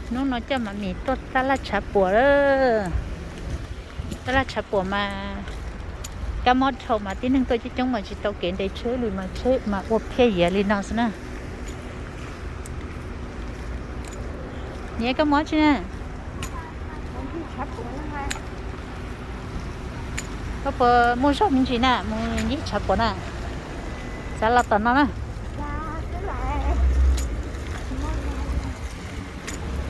Hnub no coj Mami tuaj tab laj tshav puam lawm. Tab laj tshav puam mas kab mob dhau mas tib neeg tuaj coob coob mas tsis tau kev nres tsheb li mas tsheb mas ua phiaj yiav li no xwb na. Niam, koj mob tsi na? Koj puas muaj zog me ntsis na mus ncig tshav puam na? Xav los tom no na.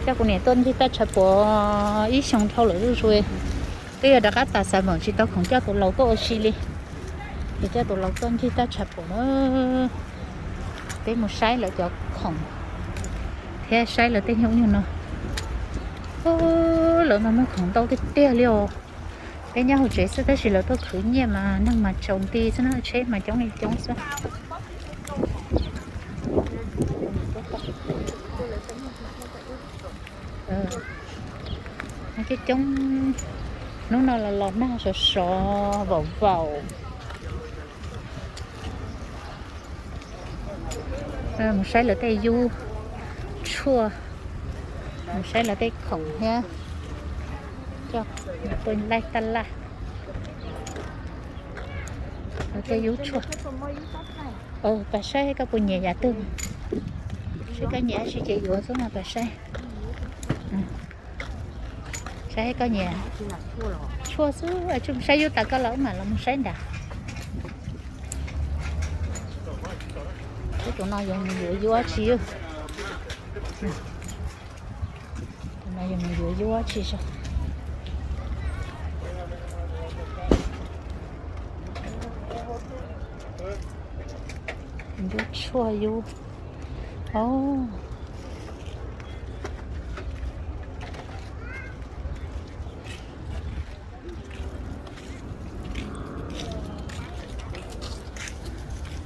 Coj kuv niam tuaj ncig tab tshav puam ib xyoo dhau lawm zuj zus. Twb yog rov qab tas xav mam tsis tau khoom coj tus laus tuaj ua si li. Ces coj tus laus tuaj ncig tab tshav puam na. Peb mus saib lawv cov khoom thiab saib lawv tej nyuj nyuj no. Lawv mas muaj khoom ntau tiag tiag li os. Peb nyob hauv tsev xwb tab sis lawv tuaj khwv nyiaj mas neeg mas tsaus nti xwb na, tsheb mas coob li coob xwb. Coob coob, hnub no los los nag sov sov vaum vaum. Mus saib lawv tej yub tshuaj, mus saib lawv tej khoom thiab. Coj tuaj laij tab laj, lawv tej yub tshuaj. Pas saib koj puas nyiam yam twg, saib koj nyiam dab tsi ces yuav xwb no pas saib. Saib koj nyiam tshuaj xwb, saib yub tas koj los wb mam los mus saib nrad. Tus no yuav mus yuav yub dab tsi? Tus no yuav mus yuav yub dab tsi? Yub tshuaj yub.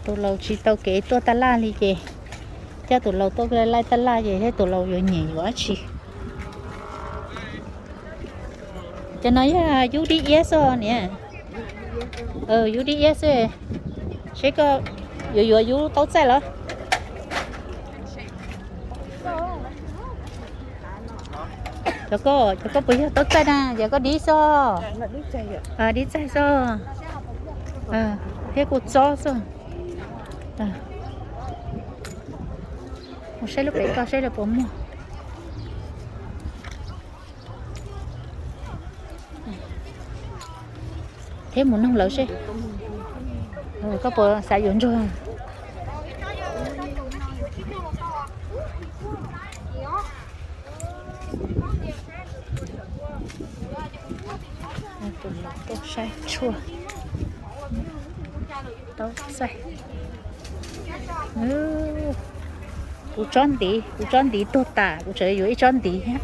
Tus laus tsis tau kev tuaj tab laj li ces coj tus laus tuaj laij tab laj ces thiab tus laus yuav nyiam yuav dab tsi. Cov no yog yub dib iab xwb niam. Yub dib iab xwb. Seb koj yuav yuav yub taub txaij los? Cov koj, cov koj puas yog taub txaij na? Cov koj dib xwb. Dib txaij xwb. Thiab kuj txob xwb. Mus saib lub pem koj saib lawv puas muag. Thiab mus noog lawv seb koj puas xav yuav ntsuag. Saib tshuaj, taub txaij. Kuv tsob ntiv, kuv tsob ntiv tuag tas, kuv tseem yuav ib tsob ntiv thiab.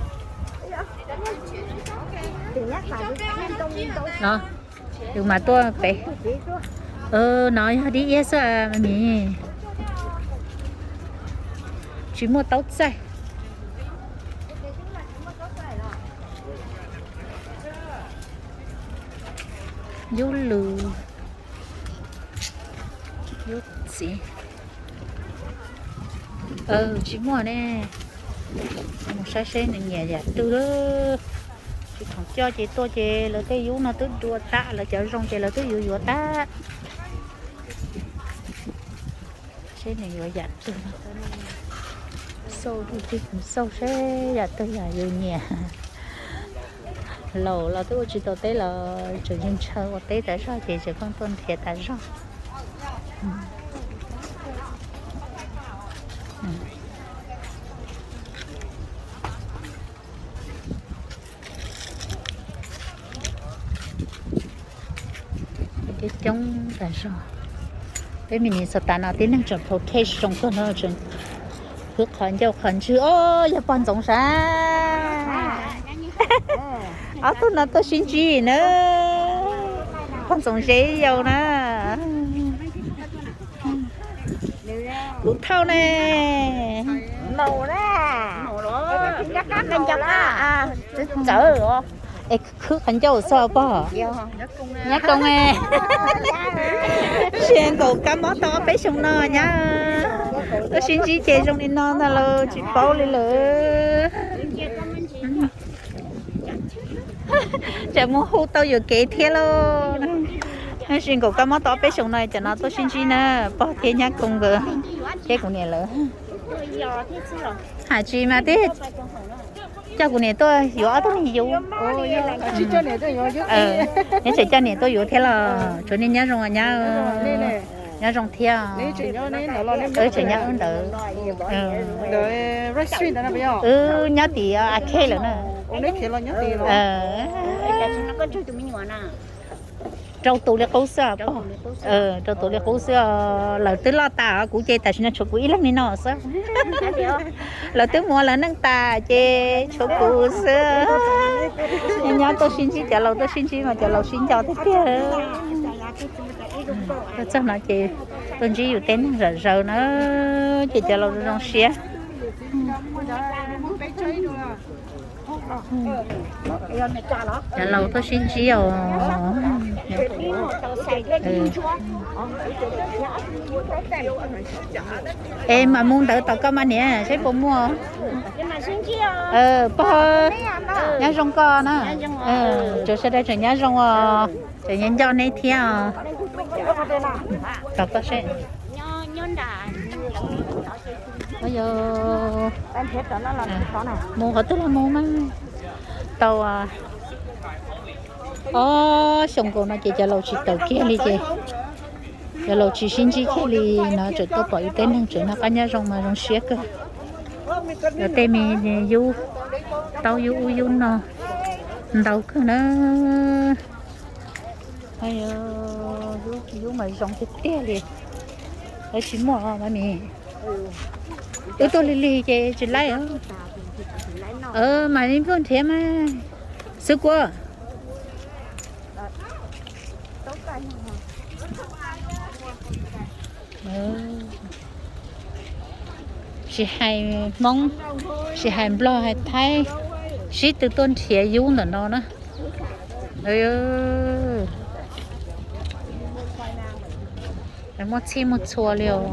Yus mas tuaj pem. No yog dib iab xwb mas nis. Tsis muaj taub txaij. Yub lws, yub txiv. Tsis muaj ne. Mus saib seb nws nyiam yam twg. Tsis khoom coj ces tuaj ces lawv tej yub no twb dua tag, lawv cov zoo ces lawv twb yuav yuav tag. Seb nws yuav yam twg. Xauj, xauj seb yam twg yam yus nyiam. Laus los twb ua tsis tau teb los tseem ntshaw ua teb tas zog ces tseem pheej tuaj nrhiav tas zog. Coob coob tas zog. Peb Minnesota no tib neeg tseem plhaus thej zoo kawg no, tseem khwv qhov ncauj qhov ntswg. Os, yog pog Ntxoov sav. Ob tug no tuaj sib ntsib na. Pog Ntxoov Zeb yau na. Kuv thauj ne. Txawv, es khwv qhov ncauj xwb pog. Nyab koob, sia nkaum kab mob tau ob peb xyoo no nyab. Tuaj sib ntsib ces zoo li no ntag lauj, tsis paub li lawm. Tsam mus hu tau yuam kev thiab lauj. Tab sis nkaum koj mob tau ob peb xyoos no cov no tuaj sib ntsib na, pog thiab nyab koo nkawd thiab kuv niam lawv. Hais tsis mas twb coj kuv niam tuaj yuav ob tug me yus. Neb tseem coj niam tuaj yuav thiab los? Tsuav nej nyob zoo nyab. Nyob zoo thiab. Tseem nyob ntawd. Wb nyob tim a khej lawm na. Rau tus li qub xwb. Rau tus li qub xwb. Lawv twb loj tas, kuv ces tam sim no tshuav kuv ib leeg li no xwb. Lawv twb muab lawv neej tas ces tshuav kuv xwb. Nyob tuaj sib ntsib, cov laus tuaj sib ntsib mas cov laus sib nco tiag tiag. Tuaj txog no ces tuaj ntsib yus tej neeg zom zaws na, ces cov laus zoo siab. Cov laus tuaj sib ntsib os. Es mam mus ntawd tom koj mas niam, saib puas muaj. Pog, nyob zoo koj na. Tsuas sawv daws tseem nyob zoo os, tseem nyob nco neb thiab os. Tom koj seb. Mus qhov twg los mus mas tau ob xyoos nkaus no ces cov laus tsis tawm kiag li ces cov laus tsis sib ntsib kiag li no, tseem tuaj pom ib teg neeg tseem noj qab nyob zoo mas zoo siab kawg. Cov tej me yub, taub yub ub yub no ntau kawg na. Yub mas zoo tiag tiag li. Lawv tsis muaj mas mi. Wb tuaj lig lig ces tsis laib. Mas li npluag nrhiav mas xwb kuv. Tsis hais Hmoob, tsis hais Nplog hais Thaib, sib tw tuaj nrhiav yub ntawm no na. Muaj txhij muaj txhua li os.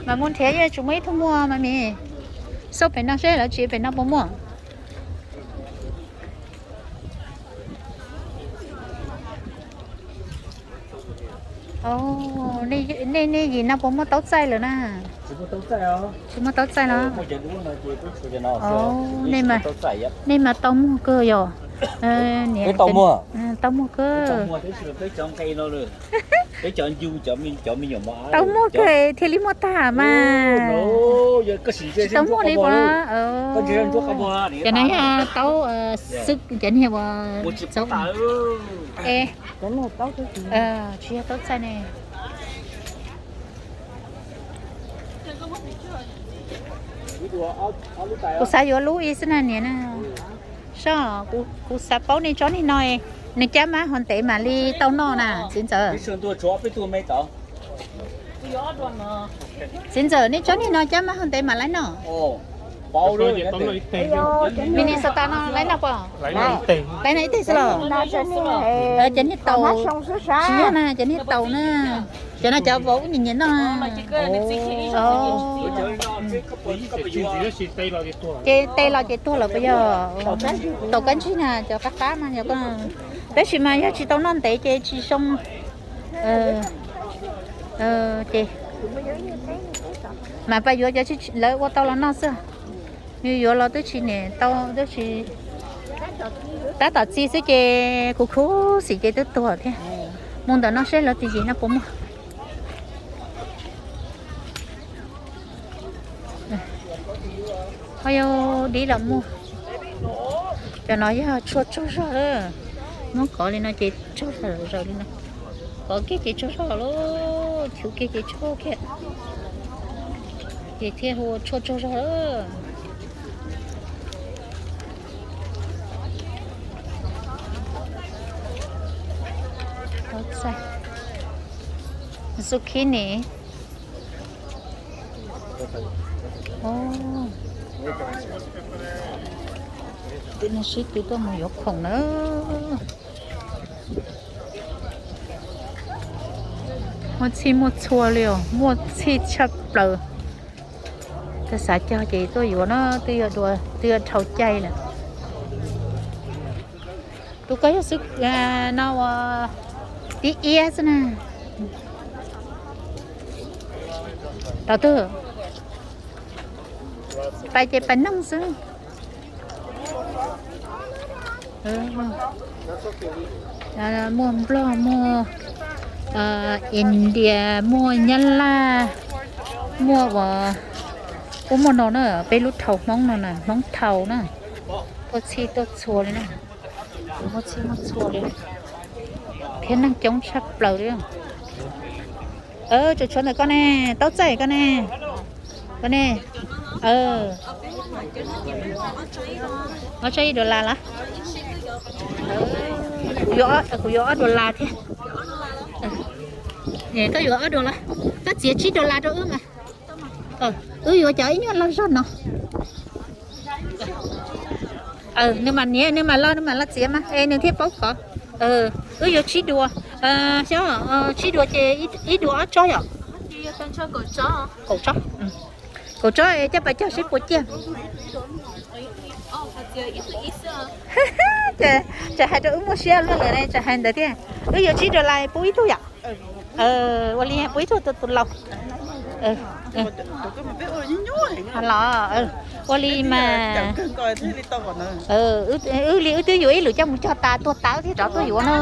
Mas mus nrhiav yeej tsis muaj ib tug muaj mas mi. Xauj pem no seb lawv tsis pem no puas muaj. Nej, nej yim no puas muaj taub txaij lawm na? Tsis muaj taub txaij los? Nej mas tau muag kawg yom. Tau muag kawg. Tau muag kawg thiaj li muaj tag mas. Tsis tau muag li puas? Cov no yog taub xwb, cov niag uas txaub. Tsis yog taub txaij ne. Kuv xav yuav lub ib xwb na niam na. Soj, kuv xav paub nej tsob niag no, nws cab mab hov ntev mam li tau noj na txiv ntxawm? Txiv ntxawm, nej tsob niag no cab mab hov ntev mam laib noj? Minnesota no laib noj puas? Laib noj ib teg xwb los? Cov niag taus, tsis yog na, cov niag taus na. Cov no cov vauv ub nyiam nyiam noj. Ces tes los ces tuag lawm puas yog? Taus kab ntsig na cov qab qab mas yog, tab sis mas yog tsis tau noj ntev ces tsis zoo. Ces mas pab yuav cov lawv ua tau los noj xwb. Yus yuav los twb tsis niam tau, twb tsis, tab tom txi xwb ces kuv khuv xim ces twb tuag thiab. Mus ntawm no seb lawv twb yim no puas muaj. Ho yog dib los muaj. Cov no yog tshuaj tsaug zog lawm. Muab kov li no ces tsaug zog zom zaws li no. Kov kiag ces tsaug zog lawm, chwv kiag ces tsaug kiag. Ces thiaj hu ua tshuaj tsaug zog lawm. Zucchini. Tej neeg sib tw tuaj mus yuav khoom na. Muaj txhij muaj txhua li os, muaj txhij tshaj plaws. Twb xav cog ces tuaj yuav na, twb yog dua, twb yog dhau caij lawm. Tus ko yog xwb no ua tib iab xwb na. Tau twg pais ces pais noog xwb. Muaj Nplog, muaj India, muaj Nyab Laj, muaj uas kuj muaj no na, peb lub thau Hmoob no na, Hmoob thau na. Tuaj txhij tuaj txhua li na, muaj txhij muaj txhua li, thiab neeg coob tshaj plaws li. Tsuas tshuav ntawm koj ne, Taub Txaij koj ne, koj ne. Ob tsob ib dollar las. Kuv yuav ob dollar thiab. Koj yuav ob dollar, koj txiav tsib dollar rau wb mas. Wb yuav cov ib nyuag loj zog no. Nws mam niam, nws mam los, nws mam los txiav mas es nws thiaj paub kov. Wb yuav tsib dua, xyov tsib dua ces ib dua ob tsob yom. Kaum tsob, kaum tsob es coj pais cog seb puas ciaj. Tseem hais rau wb muaj siab luaj lawm ne, tseem hais ntawd thiab. Wb yuav tsib dollar pub ib tug yom. Ua li pub ib tug tus laus. Los ua li mas, wb li wb twb yuav ib lwm coj mus cog tas tuag tas thiaj rov tuaj yuav no.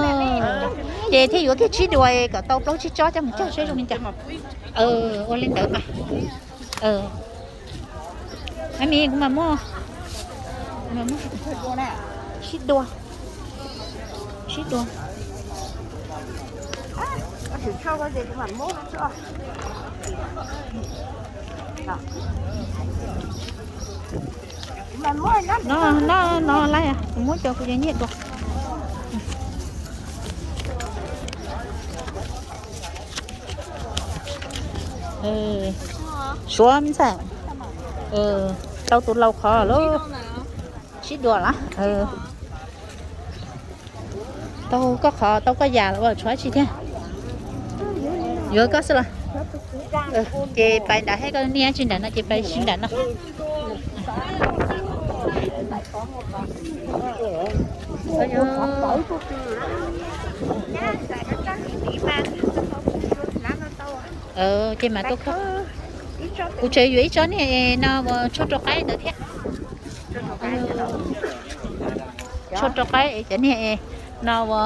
Ces thiaj yuav kiag tsib dua kom tau plaub tsib tsob coj mus cog seb zoo li cas. Ua li ntawd mas. Ab mi, kuv mam muab sib dua, sib dua. No, no, no lawm, kuv muab cov kuv cov nyiaj dua. Suav me ntxhais, tau tus laus qhov lauj. Sib dua las. Tau koj qhov, tau koj yam los ua tshuav tsi thiab. Yuav koj xwb los? Ces pais nram, hais koj niaj tsis nram no ces pais tsis nram no. Ces mas kuv tseem yuav ib tsob niag no tshuaj rau qaib ntawd thiab. Tshuaj rau qaib cov niag no ua.